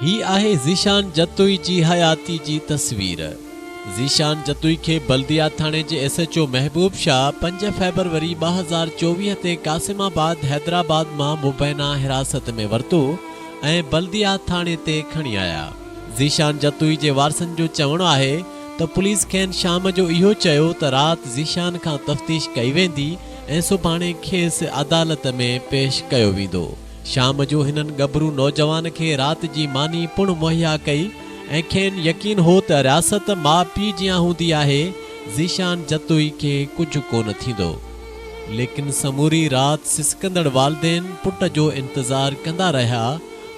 هي آهي ذيشان جتوئي جي حياتي جي تصوير. ذيشان جتوئي کي بلديا ٿاڻي جي S H O Mehboob Shah پنج فيبروري 2024 تي قاسم آباد حيدرآباد مان مبينا حراست ۾ ورتو ۽ بلديا ٿاڻي تي کڻي آيا. ذيشان جتوئي جي وارثن جو چوڻ آهي ته پوليس کين شام جو اهو چيو ته رات ذيشان کان تفتيش ڪئي ويندي ۽ سڀاڻي کيس عدالت ۾ پيش ڪيو ويندو. شام جو هنن ڳڀرو نوجوان کي رات جي ماني پڻ مهيا ڪئي ۽ کين يقين هو ته رياست ماء پيء جيان هوندي آهي، ذيشان جتوئي کي ڪجهه ڪونه ٿيندو. ليڪن سموري رات سسڪندڙ والدين پٽ جو انتظار ڪندا رهيا،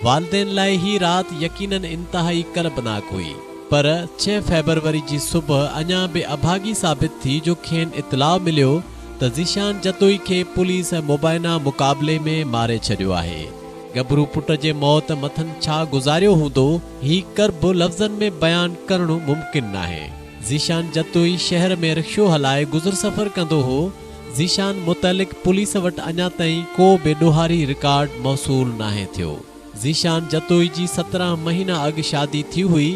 والدين لاء هي رات يقينن انتهائي ڪربناڪ هئي. پر ڇهه فيبروري جي صبح اڃا به اڀاڳي ثابت ٿي جو کين اطلاع مليو ته ذيشان جتوئي کي پوليس مبينا مقابلي ۾ ماري ڇڏيو آهي. ڳڀرو پٽ جي موت مٿن ڇا گذاريو هوندو، هي ڪرب لفظن ۾ بيان ڪرڻ ممڪن ناهي. ذيشان جتوئي شهر ۾ رڪشو هلائي گذر سفر ڪندو هو. ذيشان متعلق پوليس وٽ اڃا تائين ڪو به ڏوهاري رڪارڊ موصول ناهي ٿيو. ذيشان جتوئي جي 17 مهينا اڳ شادي ٿي هئي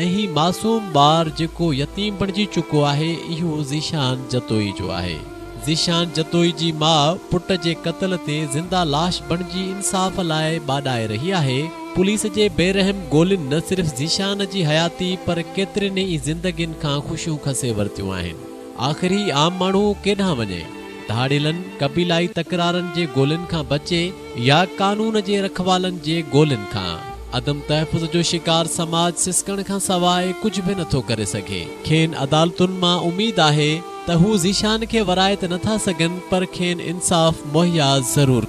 ۽ هي معصوم ٻار جيڪو يتيم بڻجي چڪو آهي اهو ذيشان جتوئي جو آهي. ذيشان جتوئي جي ماء پٽ جي قتل تي زنده لاش بڻجي انصاف لاء ٻاڏائي رهي آهي. پوليس جي بي رحم گولين نه صرف ذيشان جي حياتي پر ڪيترين ئي زندگين کان خوشيون کسي ورتيون آهن. آخر هي عام ماڻهو ڪيڏانهن وڃي؟ ڌاڙيلن، قبيلائي تڪرارن جي گولين کان بچي يا قانون جي رکوالن جي گولين کان؟ عدم تحفظ جو شڪار سماج سسڪڻ کان سواء ڪجهه به نٿو ڪري سگهي. کين عدالتن مان اميد آهي ته هو ذيشان کي ورائي ته نٿا سگهن پر کين انصاف مهيا ضرور.